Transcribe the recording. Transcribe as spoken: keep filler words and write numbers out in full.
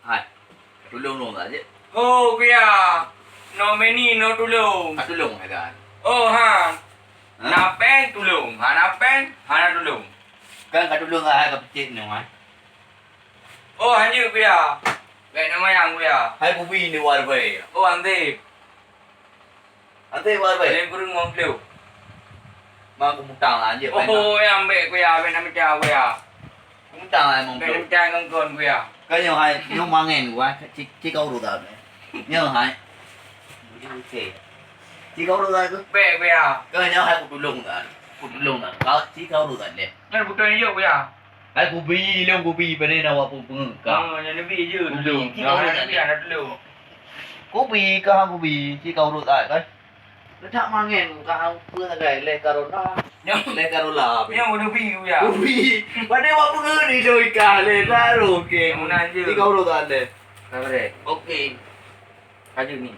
Hai, tulông lôn saja. Ho, kuya. No money, no tulông. Ka tulông hai kan? Oh, ha. Ha? Na péng tulông, hana péng, hana tulông. Kan ka tulông hai ka peucit nyoe, hai. Oh, hanjeuet, kuya. Bèk na manyang, kuya. Hai kubi ni war bai. Oh, anté. Anté war bai. Lé kureueng limong ploh. Ma kumutang lah, anjeuet. Oh, ya, ambek, kuya, bèk na mita, kuya. Kumutang lah limong ploh. Bèk na mita ngon kon, kuya. Kan nyoe hai, nyoe mangen, kuya. Cik, cik kau urut dah. Nyoe hai. Oke. Cik kau urut dah tu. Bèk, kuya. Kan nyoe hai kutulông dah. Kutulông dah. Kau, cik kau urut dah deh. Nyan beutôi nyoe, kuya. Hai kubi, lôn kubi, pane na wak peungeut ka. Oh, nyan neubi je. Kubi, dulu. Cik kau urut dah deh. Kubi ka kubi, cik kau urut dah kan. Letak mangen ka hang peue sagai leh karona. Nyoe. Leh karona. Nyoe udah bi, kuya. Ubi. Padahal wak peungeut ni doi ka leh taruh ke. Yang mana je. Tiga puluh tak ada. Sabar deh. Oke. Kaji ni.